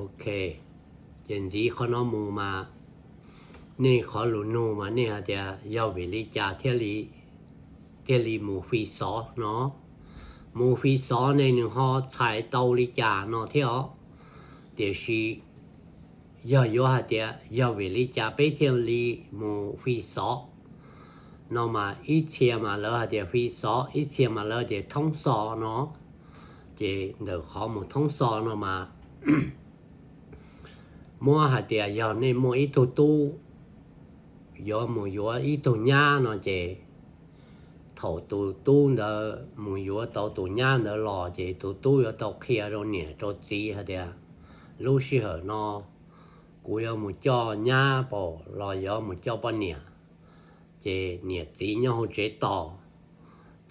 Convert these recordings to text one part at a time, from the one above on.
Ok, ces ntxiv qhov no mus mas nej qhov lus nug mas nej hais tias yog vim li cas thiaj li, thiaj li mus fi xov no. Mus fi xov ne nws ho txhais tau li cas no thiab os. Tiam sis yog yuav hais tias yog vim li cas peb thiaj li mus fi xov no mas ib txhia mas lawv hais tias fi xov, ib txhia mas lawv tias thoob xov no. Ces ntawm qhov mus thoob xov no mas muab hais tias yog nej muaj ib tug tub yuav mus yuav ib tug nyab no ces thaum tus tub ntawd mus yuav tau tus nyab ntawd los ces tus tub yuav tau qhia rau niam rau txiv hais tias lub sij hawm no kuv yuav mus coj nyab pam los yuav mus coj poj niam, ces niam txiv nyob hauv tsev tos.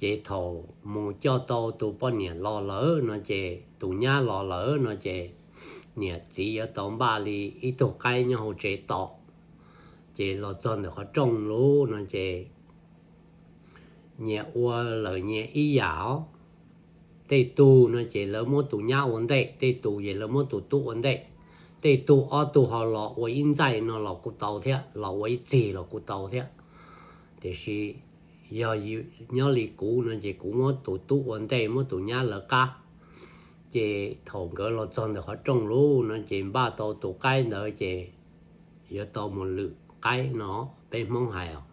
Ces thaum mus coj tau tus poj niam los lawm no ces tus nyab los lawm no ces niam txiv yuav tau npaj li ib tug qaib nyob hauv tsev tos. Ces los txog ntawm qhov rooj lub no ces nyias ua lawm nyias ib yam os. Tej tug no ces lawv muab tus nyab ua ntej, tej tug ces lawv muab tus tub ua ntej. Tej tug ob tug ho los ua ib ntxaij no los kuj tau thiab, los ua ib txhis los kuj tau thiab. Tiam sis yog nyob li kuv no ces kuv muab tus tub ua ntej, muab tus nyab lawv qab. Ces thaum nkawd los txog ntawm qhov rooj lub no ces npaj tau tus qaib ntawd ces yuav tau mus lwm qaib no, peb Hmoob hais os.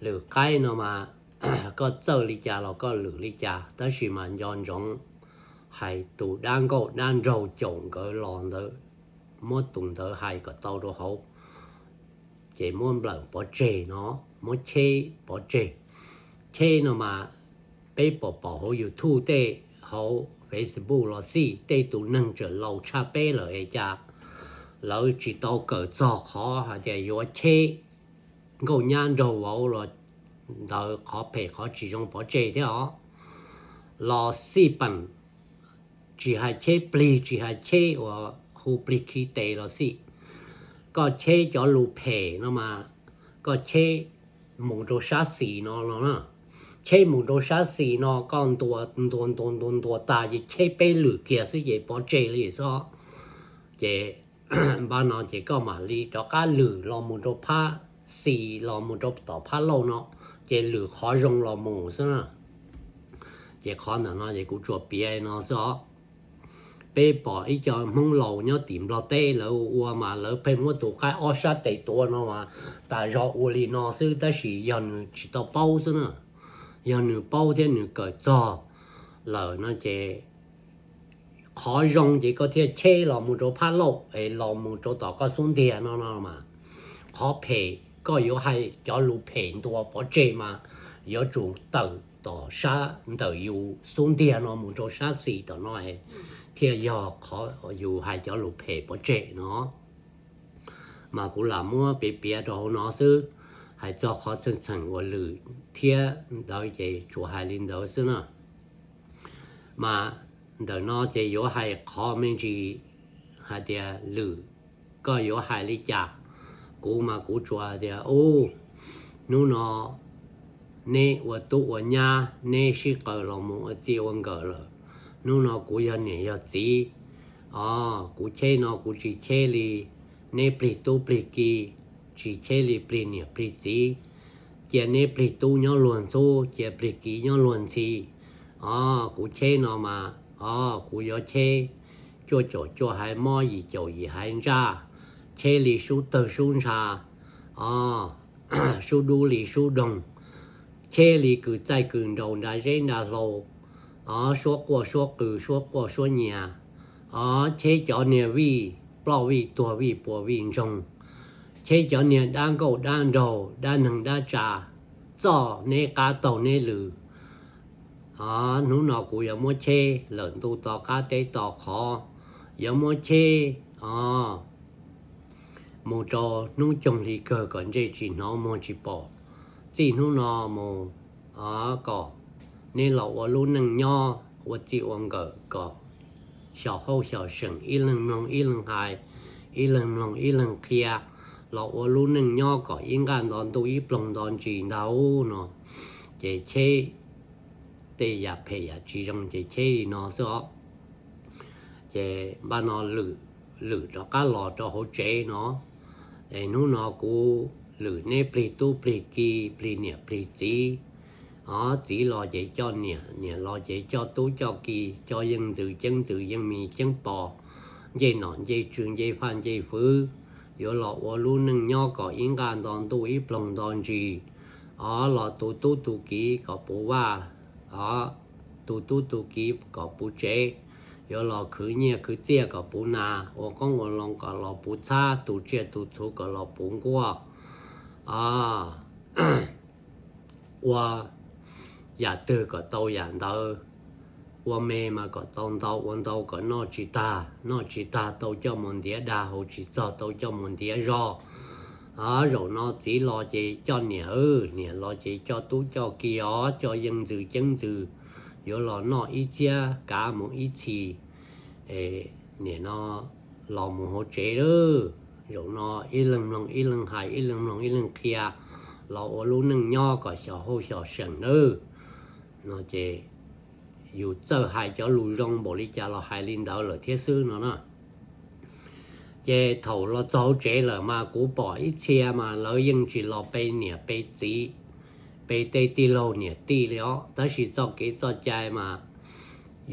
Lwm qaib no mas koj txawj li cas los koj lwm li cas, tab sis mas nco ntsoov hais tus dab nkauj dab nraug caum nkawd los ntawd, muab tus ntawd hais kom tau rau hauv, ces muab nplawm pov tseg no, muab cheb pov tseg. Cheb no mas peb pom pom hauv YouTube tej, hauv Facebook los xij, tej tus neeg tseem laus tshaj peb lawm es cas lawv tsis tau kawm txog qhov hais tias yuav cheb nkauj nyab nraug vauv los ntawd qhov phem qhov tsis zoo pov tseg thiab os. Los xij peem, tsis hais cheb plig, tsis hais cheb uas hu plig khi tes los xij, koj cheb cov lus phem no mas koj cheb mus rau sab xis no no na. Cheb mus rau sab xis no koj ntua ntua ntua ntua ntua tag ces cheb peb lwm kiag xwb ces pov tseg li xwb. Ces npaj no ces koj mam li rov qab lwm los mus rau phab xis los mus rau tom phab lauj no, ces lwm qhov zoo los mus xwb na. Ces qhov ntawm no ces kuv tsuas piav no xwb os. Peb pom ib co Hmoob laus nyob tim Nplog teb lawv ua mas lawv pheej muab tus qaib ob sab tes tuav no mas tas zog ua li no xwb, tab sis yog nws tsis tau paub xwb na. Yog nws paub thiab nws kawm txog lawm no ces qhov zoo ces koj thiaj cheb los mus rau phab lauj es los mus rau tom koj xub ntiag no no mas, qhov phem koj yuav hais cov lus phem ntua pov tseg mas yuav tsum tawm tom sab ntawm yus xub ntiag no mus rau sab xis tom no thiaj yog qhov yus hais cov lus phem pov tseg no. Mas kuv lam muab piav piav rau hauv no xwb, hais txog qhov txheej txheem uas lwm thiab ntawd ces tsuas hais li ntawd xwb na. Mas ntawm no ces yuav hais qhov me ntsis hais tias lwm koj yuav hais li cas. Kuv mas kuv tsuas hais tias ub, hnub no neb ua tub ua nyab neb sib qaws los mus ua txij ua nkawm lawm. Hnub no kuv yog niam yog txiv, o, kuv cheb no kuv tsis cheb li neb plig tub plig ki, tsis cheb li plig niam plig txiv. Cia neb plig tub nyob luag ntxhub, cia plig ki nyob luag ntxhi. O, kuv cheb no mas, o, kuv yuav cheb cuaj caum cuaj haiv mob yim caum yim haiv ntsaj, cheb li sub tawg sub ntsha, o, sub dub li sub doog, cheb li kws txaij kws nraus nra zeb nra hlau, o, suab quaj suab qw suab quaj suab nyias, o, cheb cov niag vij ploj vij tuag vij pua vij ntsoog, cheb cov niag dab nkauj dab nraug dab neeg dab tsa, txoj neb qab taug neb lw. O, hnub no kuv yuav muab cheb lawm ntuj to qab teb to qhov, yuav muab cheb, o, mus rau hnub coog hli kawg kom ntsej tsis hnov muag tsis pom. Txij hnub no mus, o, kom neb los ua lub neej nyob ua txij ua nkawm kom xyaum hauj xyaum seem, ib leeg mloog ib leeg hais, ib leeg mloog ib leeg qhia, los ua lub neej nyob kom ib nqaj nto ntuj ib ploog nto ntsis ntag no. Ces cheb tej yam phem yam tsis zoo ces cheb li no xwb os. Ces npaj no lwm lwm rov qab los rau hauv tsev no. Es hnub no kuv lwm neb plig tub plig ki, plig niam plig txiv. O, txiv los ces coj niam, niam los ces coj tub coj ki, coj yeej ntxwv ceeb ntxwv, yeej mis ceeb pos, ncej nom ncej tswv, ncej faj ncej fwv, yuav los ua lub neej nyob kom ib nqaj nto ntuj ib ploog nto ntsis. O, los tu tub tu kiv kom puv vaj, o, tu tub tu kiv kom puv tsev, yuav los khwv nyiaj khwv txiaj kom puv nas, ua qoob ua loo kom los puv txhab, tu tsiaj tu txhu kom los puv nquaj. O, ua yam twg kom tau yam ntawd, ua me mas kom tau ntau, ua ntau kom noj tsis tag, noj tsis tag tau coj mus ntiav dag, haus tsis txog tau coj mus ntiav zog. O, zaum no txiv los ces coj niam, niam los ces coj tub coj ki, o, coj yeej ntxwv ceeb ntxwv, yuav los noj ib txhiab kav mus ib txhis. Nim no los mus hauv tsev lawm, zaum no ib leeg mloog ib leeg hais, ib leeg mloog ib leeg qhia, los ua lub neej nyob kom xyom hauj xyom seem nawb. No ces yus txawj hais cov lus zoo npaum li cas los hais li ntawd lawm thiab xwb no na. Ces thaum los txog hauv tsev lawm mas kuv pom ib txhia mas lawv yeej tsis los pe niam pe txiv, pe tej tij laug niam tij li os. Tab sis txoj kev txoj cai mas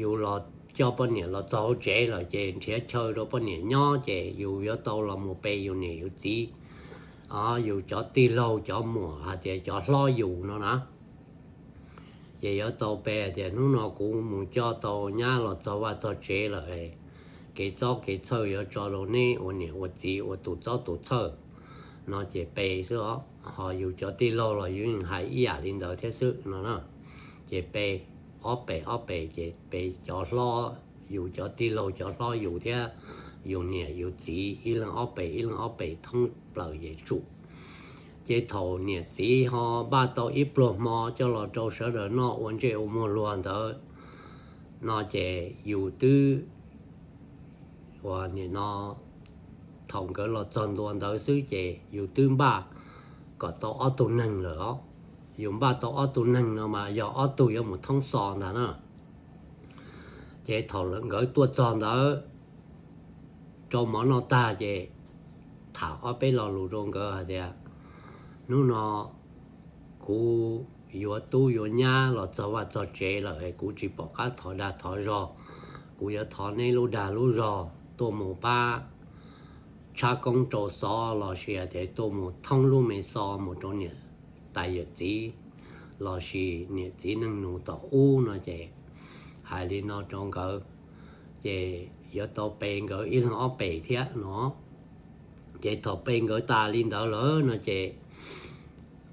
yus los coj poj niam los txog hauv tsev lawm ces nrhiav chaw rau poj niam nyob ces yus yuav tau los mus pe yus niam yus txiv, yus cov tij laug cov muam hais tias cov hlob yus no na. Ces yuav tau pe tias hnub no kuv mus coj tau nyab los txog vaj txog tsev lawm, kev txob kev txhawj yuav tso rau neb ua niam ua txiv ua tus txob tus txhawj no ces pe xwb os. Ho yus cov tij laug los yus yeej hais ib yam li ntawd thiab xwb no na. Ces pe ob pem ob pem ces pe cov hlob yus, cov tij laug cov hlob yus thiab yus niam yus txiv ib leeg ob pem ib leeg ob pem thoob plaws ces tsum. Ces thaum niam txiv ho npaj tau ib pluag hmo coj los rau sawv daws noj ua ntsej ua muag luag ntawd no ces yus twb, uas nim no thaum nkawd los txog ntua ntawd xwb ces yus twb npaj kom tau ob tug neeg lawm os. Yus npaj tau ob tug neeg no mas yog ob tug yuav mus thoob xo ntag na. Ces thaum lawv nkawd tuaj txog ntawd, rau mov noj tag ces tham ob peb lo lus rau nkawd hais tias, hnub no kuv yuav tub yuav nyab los txog vaj txog tsev lawm es kuv tsis pom qab thov dag thov zog. Kuv yuav thov neb lub dag lub zog tuaj mus pab tshab koob rau xov los sis hais tias tuaj mus thoob lub me xov mus rau niam tais yawm txiv los sis niam txiv neej nus tom ub no ces hais li no rau nkawd, ces yuav tau pe nkawd ib leeg ob pem thiab no. Ces thaum pe nkawd tas li ntawd lawm no ces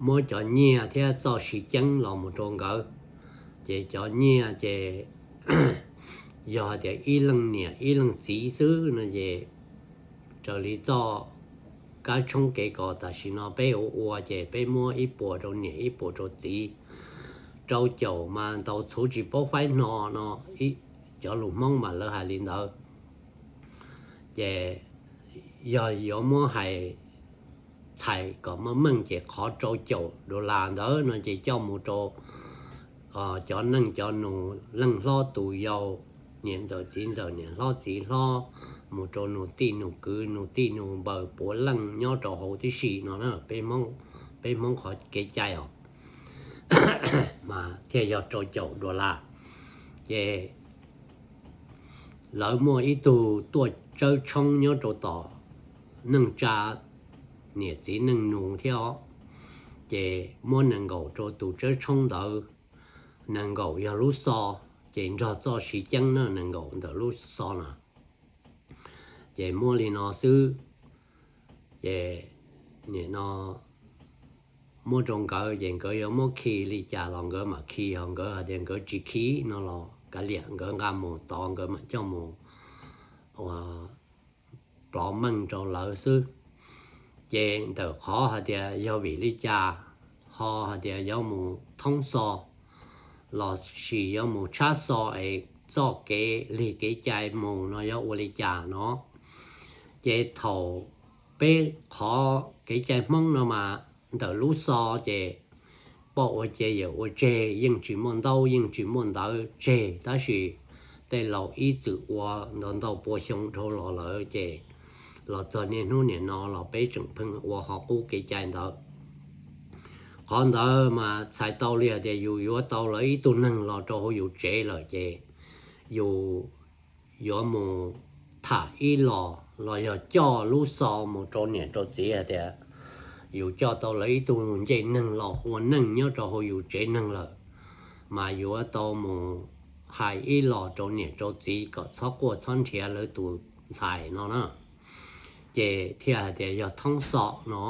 muab cov nyiaj thiab txoj siv ceeb los mus rau nkawd. Ces cov nyiaj ces yog hais tias ib leej niam ib leej txiv xwb no ces raws li txoj kab tshoob kev kos tam sim no peb ua ua ces peb muab ib puas rau niam ib puas rau txiv. Rau caum mas ntaus txhuv tsis paub faib hno no, cov lus Hmoob mas lawv hais li ntawd. Ces yog yuav muab hais txhais kom meej meej ces qhov rau caum dollar ntawd no ces coj mus rau cov neej cov nus, leej hlob tus yau, niam ntxawm txiv ntxawm, niam hlob txiv hlob, mus rau nus tij nus kwv, nus tij nus npaws puav leej nyob rau hauv tib si no na. Peb Hmoob qhov kev cai os mas thiaj yog rau caum dollar. Ces lawv muaj ib tug tuaj tsawb tshoob nyob rau tom neej tsa niam txiv neej nus thiab os. Ces muab nees nkaum rau tus tsawb tshoob ntawd, nees nkaum yog lub xo, ces nrog txoj siv ceeb na, nees nkaum ntawm lub xo no. Ces muab li no xwb, ces nim no muab rau nkawd ces nkawd yuav muab khi li cas los nkawd mam khi, ho nkawd hais tias nkawd tsis khi no los kav liam, nkawd nqa mus tod nkawd mam coj mus ua plov meej rau lawv xwb. Ces ntawm qhov hais tias yog vim li cas ho hais tias yuav mus thoob xo los sis yuav mus tshab xo es txoj kev lig kev cai mus no yog ua li cas no, ces thaum peb qhov kev cai Hmoob no mas ntawm lub xo ces poj ua ce yawm ua tseg, yeej tsis muaj ntaub yeej tsis muaj ntawv tseg, tab sis tej laus ib txwm ua ntau ntau pua xyoo dhau los lawm ces los txog niaj hnub niam no los peb tseem pheej ua qhov qub kev cai ntawd. Qhov ntawd mas txhais tau li hais tias yus yuav tau lawv ib tug neeg los rau hauv yus tsev lawm ces yus yuav mus tham ib los los yog coj lub xov mus rau niam rau txiv hais tias yus coj tau lawv ib tug ncej neeg los ua neej nyob rau hauv yus tsev neeg lawm, mas yuav tau mus hais ib los rau niam rau txiv kom txhob quaj txhob nrhiav lawv tus ntxhais no na. Ces thiaj hais tias yog thoob xov no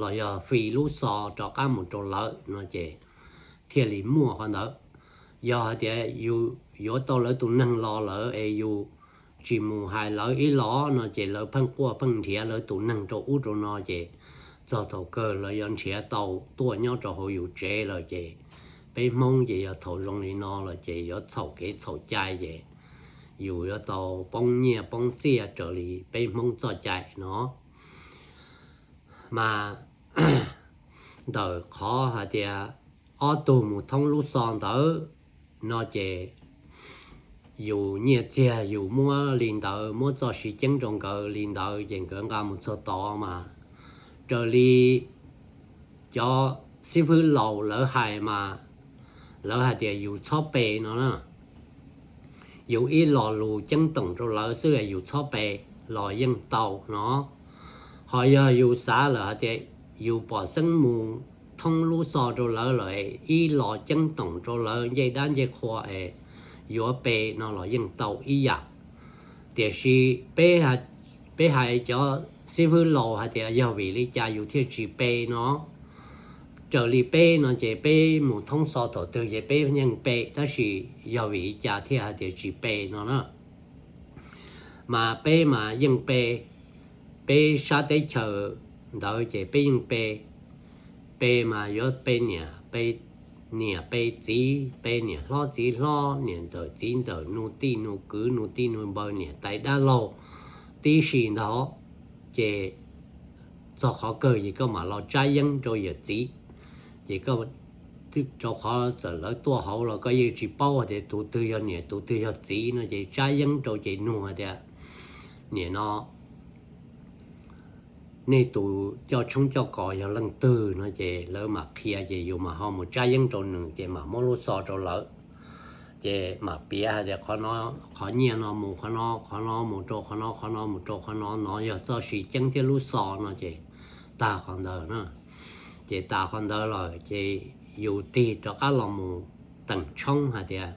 los yog fi lub xov rov qab mus rau lawv no ces thiaj li muaj qhov ntawd. Yog hais tias yus yuav tau lawv tus neeg los lawm es yus tsis mus hais lawv ib los no ces lawv pheej quaj pheej nrhiav lawv tus neeg rau ub rau no ces txog thaum kawg lawv yuav nrhiav tau tuaj nyob rau hauv yus tsev lawm ces peb Hmoob ces yog thaum zoo li no lawm ces yuav txhaum kev txhaum cai ces yus yuav tau poob nyiaj poob txiaj raws li peb Hmoob txoj cai no. Mas ntawm qhov hais tias ob tug mus thoob lub xov ntawd no ces yus nyiaj txiag yus muab li ntawd, muab txoj siv ceeb rau nkawd li ntawd ces nkawd nqa mus txog tod mas raws li cov xib fwb laus lawv hais mas lawv hais tias yus txhob pe no na. Yus ib lo lus ceeb toom rau lawv xwb yus txhob pe los yeej tau no. Ho yog yus xav lawm hais tias yus pom xeeb mus thoob lub xov rau lawv lawm ib los ceeb toom rau lawv ncej dab ncej qhua es yuav pe no los yeej tau ib yam. Tiam sis peb hais cov xib fwb laus hais tias yog vim li cas yus thiaj tsis pe no. Raws li peb no ces peb mus thoob xov thaum twg ces peb yeej pe, tab sis yog vim li cas thiaj hais tias tsis pe no na? Mas peb mas yeej pe, peb sab teb chaws ntawd ces peb yeej pe. Pe mas yuav pe niam pe, niam pe txiv, pe niam hlob txiv hlob, niam ntxawm txiv ntxawm, nus tij nus kwv, nus tij nus npawg, niam tais dab laug tib si ntag. Ces txog qhov kawg ces koj mam los tsab yeeb rau yawm txiv. Ces rau qhov txawm lawv tuaj hauv los koj yeej tsis paub tias tus twg yog niam tus twg yog txiv no ces tsab yeeb rau ces nug hais tias niam no nej tus coj tshoob coj kos yog leej twg no ces lawv mam qhia ces yus mam ho mus tsab yeeb rau nws ces mam muab lub xov rau lawv. Ces mam piav hais tias qhov no, qhov nyiaj no mus qhov no, qhov no mus rau qhov no, qhov no mus rau qhov no, no yog txoj siv ceeb thiab lub xov no ces tag qhov ntawd na. Ces tas qhov ntawd lawm ces yus tig rov qab los mus teem tshoob hais tias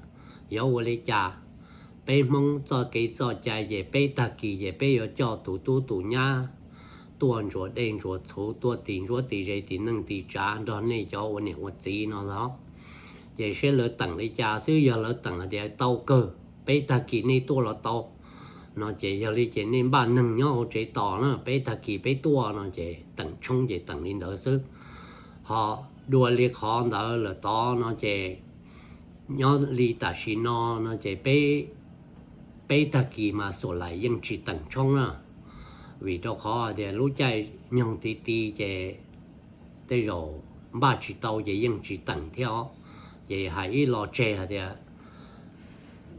yuav ua li cas. Peb Hmoob txoj kev txoj cai ces peb tag kis ces peb yuav coj tus tub tus nyab tuaj ntsuas dej ntsuas txhuv, tuaj tis ntsuab tis ze tis neej tis tsav nrog nej cov ua niam ua txiv no los. Ces seb lawv teem li cas xwb, yog lawv teem hais tias tau kawg, peb tag kis nej tuaj los tau no ces yog li ces nej npaj neeg nyob hauv tsev tos na, peb tag kis peb tuaj no ces teem tshoob ces teem li ntawd xwb. Ho dua li qhov ntawd lawm tod no ces nyob li tam sim no no ces peb, peb tag kis mas xuam laim yeej tsis teem tshoob na, vim rau qhov tias lub caij nyoog ti ti ces tej zaum npaj tsis tau ces yeej tsis teem thiab os. Ces hais ib lo tseg hais tias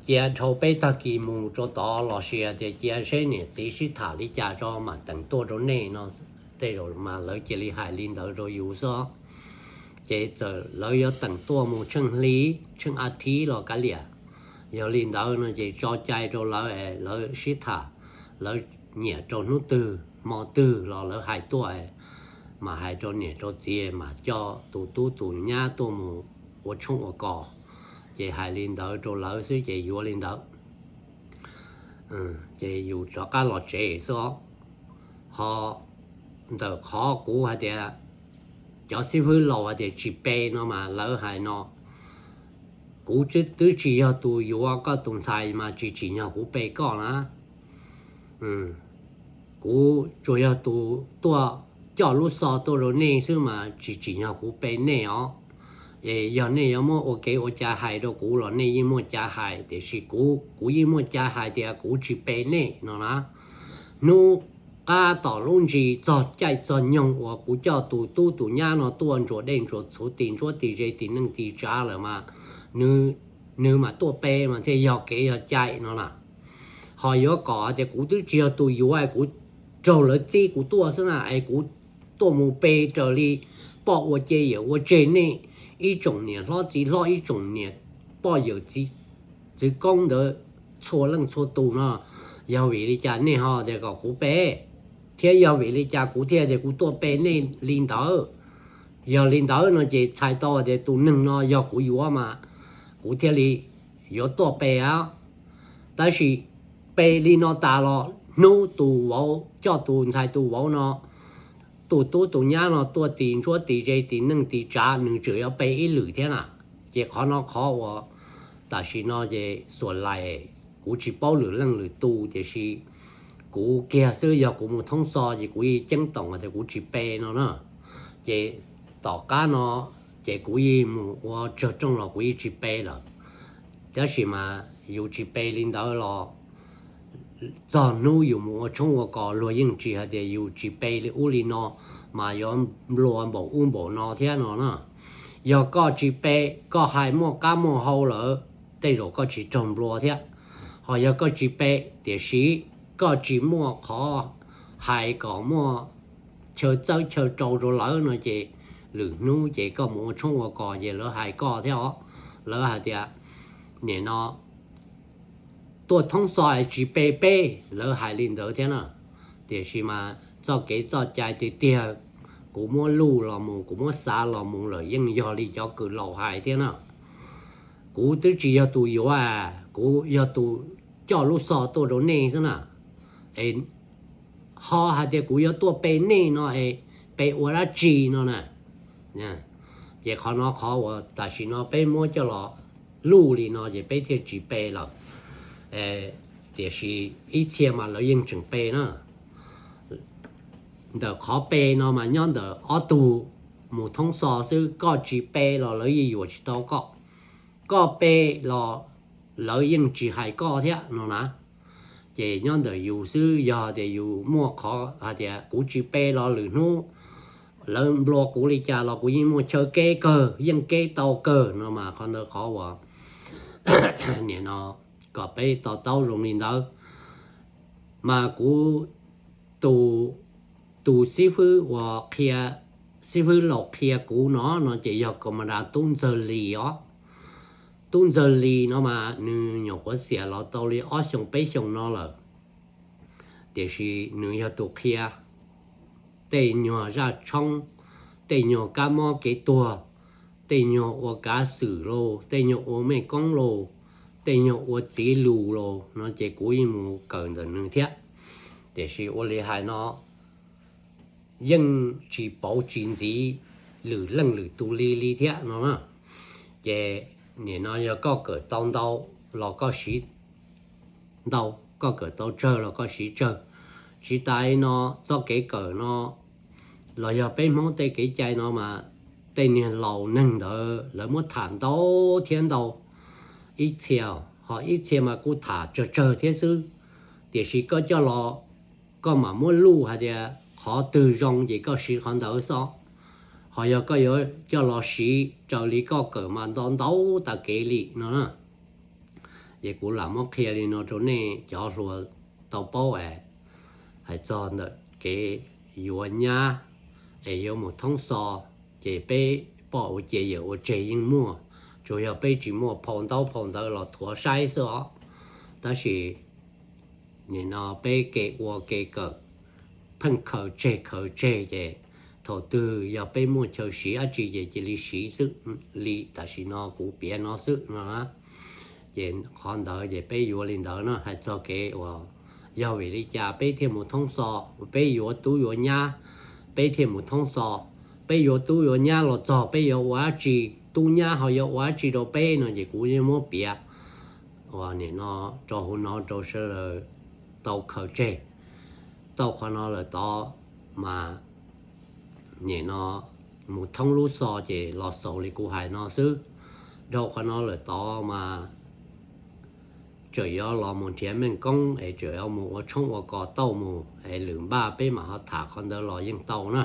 cia dhau peb tag kis mus rau tod los sis tias cia seb niam txiv sib tham li cas tso mam teem tuaj rau nej no, tej zaum mas lawv cia li hais li ntawd rau yus xwb. Ces txawm lawv yuav teem tuaj mus tsheej hli, tsheej a thiv los kav liam, yog li ntawd no ces tso cai rau lawv, lawv sib tham, lawv nyiam rau hnub twg hmo twg los lawv hais tuaj, mam hais rau niam rau txiv mam coj tus tub tus nyab tuaj mus ua tshoob ua kos. Ces hais li ntawd rau lawv xwb ces yuav li ntawd. Ces yus rov qab los tsev xwb os. Ho ntawm qhov kuv hais tias cov xib fwb laus hais tias tsis pe no mas lawv hais no, kuv twb tsis yog tus yuav koj tus ntxhais mas tsis tsim nyog kuv pe koj na. Kuv tsuas yog tus tuaj coj lub xov tuaj rau nej xwb mas tsis tsim nyog kuv pe nej os. Es yog nej yuav muab ua kev ua cai hais rau kuv los nej yeej muaj cai hais, tiam sis kuv, kuv yeej muaj cai hais tias kuv tsis pe nej no na. Hnub qab tom lub ntsis txog caij txog nyoog uas kuv coj tus tub tus nyab no tuaj ntsuas dej ntsuas txhuv, tis ntsuab tis ze, tis neej tis tsav lawm mas nws nws mam tuaj pe mas thiaj yog kev yog cai no na. Ho yuav kom tias kuv twb tsis yog tus yuav, kuv raug lawv txib kuv tuaj xwb na, es kuv tuaj mus pe raws li poj ua ce yawm ua tseg nej ib tsoom niam hlob txiv hlob, ib tsoom niam poj yawm txiv, txwv koob ntawd txhua leej txhua tus no, yog vim li cas nej ho tias kom kuv pe, thiab yog vim li cas kuv thiaj tias kuv tuaj pe nej li ntawd? Yog li ntawd no ces txhais tau tias tus neeg no yog kuv yuav mas kuv thiaj li yuav tuaj pe. Tab sis pe li no tas los hnub tus vauv coj tus ntxhais tus vauv no, tus tub tus nyab no tuaj tis ntsuab tis ze tis neej tis tsav, nws tseem yuav pe ib lwm thiab na. Ces qhov no qhov uas tam sim no ces xuas lais, kuv tsis paub lwm leej lwm tus, tiam sis kuv kiag xwb, yog kuv mus thoob xo ces kuv yeej ceeb toom tias kuv tsis pe no na. Ces tom qab no ces kuv yeej mus ua tsawg rooj los kuv yeej tsis pe lawm. Tab sis mas yus tsis pe li ntawd los txog hnub yus mus ua tshoob ua kos luag yeej tsis hais tias yus tsis pe li ub li no, mas yuav nplua npaum ub npaum no thiab no na. Yog koj tsis pe, koj hais muaj qab muaj hau lawm, tej zaum koj tsis raug nplua thiab. Ho yog koj tsis pe, tiam sis koj tsis muaj qhov hais kom muaj chaw txawb chaw rau rau lawv no ces lwm hnub ces koj mus ua tshoob ua kos ces lawv hais koj thiab os. Lawv hais tias nim no tuaj thoob xo es tsis pe peb, lawv hais li ntawd thiab na. Tiam sis mas txoj kev txoj cai tiag tiag, kuv muab luj los mus, kuv muab xav los mus lawm yeej yog li cov kws laus hais thiab na. Kuv twb tsis yog tus yuav, kuv yog tus coj lub xov tuaj rau nej xwb na. Es ho hais tias kuv yuav tuaj pe nej no es pe ua dab tsi no na? Ces qhov no qhov uas tam sim no peb muab coj los luj li no ces peb thiaj tsis pe lawm. Tiam sis ib txhia mas lawv yeej tseem pe na. Ntawm qhov pe no mas nyob ntawm ob tug mus thoob xo xwb, koj tsis pe los lawv yeej yuam tsis tau koj, koj pe los lawv yeej tsis hais koj thiab no na. Ces nyob ntawm yus xwb, yog tias yus muaj qhov hais tias kuv tsis pe los lwm hnub lawv nplua kuv li cas los kuv yeej muaj chaw kev kawg, yeej kev tau kawg no mas qhov ntawd qhov uas nim no kom peb to taub zoo li ntawd. Mas kuv tus, tus xib fwb uas qhia, xib fwb laus qhia kuv no no ces yog Kaum Mas Das Tub Ntxawg Lis os. Tub Ntxawg Lis no mas nws nyuam qhuav xiam los tau li ob xyoos peb xyoos no lawm, tiam sis nws yog tus qhia tej nyuag zaj tshoob, tej nyuag kab mob kev tuag, tej nyuag ua kav xwm lauj, tej nyuag ua mej koob lauj, tej nyuag ua txiv lus lauj no ces kuv yeej mus kawm ntawm nws thiab. Tiam sis ua li hais no yeej tsis pauv tsis ntxiv lwm leej lwm tus li li thiab no na. Ces nim no yog koj kawm tau ntau los koj siv ntau, koj kawm tau tsawg los koj siv tsawg. Tsis tas li no, txoj kev kawm no los yog peb Hmoob tej kev cai no mas tej niag laus neeg ntawd lawv muab tham ntau thiab ntau. Ib txhia, ho ib txhia mas kuj tham tsawg tsawg thiab xwb. Tiam sis koj coj los, koj mam muab luj hais tias qhov twg zoo ces koj siv qhov ntawd xwb. Ho yog koj yuav coj los siv raws li koj kawm mas ntau ntau tas kev li no na. Ces kuv lam muab qhia li no rau nej cov hluas tau paub es hais txog ntawm kev yuav nyab es yuav mus thoob xo, ces peb poj ua ce yawm ua tseg yeej muaj, tsuas yog peb tsis muaj phau ntaub phau ntawv los thuav saib xwb os. Tab sis nim no peb kev ua kev kawm pheej khaws tseg khaws tseg ces thaum twg yog peb muaj chaw siv dab tsi ces cia li siv xwb li tam sim no kuv piav no xwb no na. Ces qhov ntawd ces peb yuav li ntawd no. Hais txog kev uas yog vim li cas peb thiaj mus thoob xo, peb yuav tub yuav nyab, peb thiaj mus thoob xo, peb yuav tub yuav nyab los txog peb yuav ua dab tsi, tub nyab ho yuav ua dab tsi rau peb no ces kuv yeej muab piav uas nim no rau hauv no rau sawv daws tau khaws tseg. Tau qhov no lawm tod mas nim no mus thoob lub xo ces los xaus li kuv hais no xwb. Dhau qhov no lawm tod mas tseem yuav los mus nrhiav meej koob es tseem yuav mus ua tshoob ua kos tau mus es lwm npaj peb mam ho tham qhov ntawd los yeej tau na.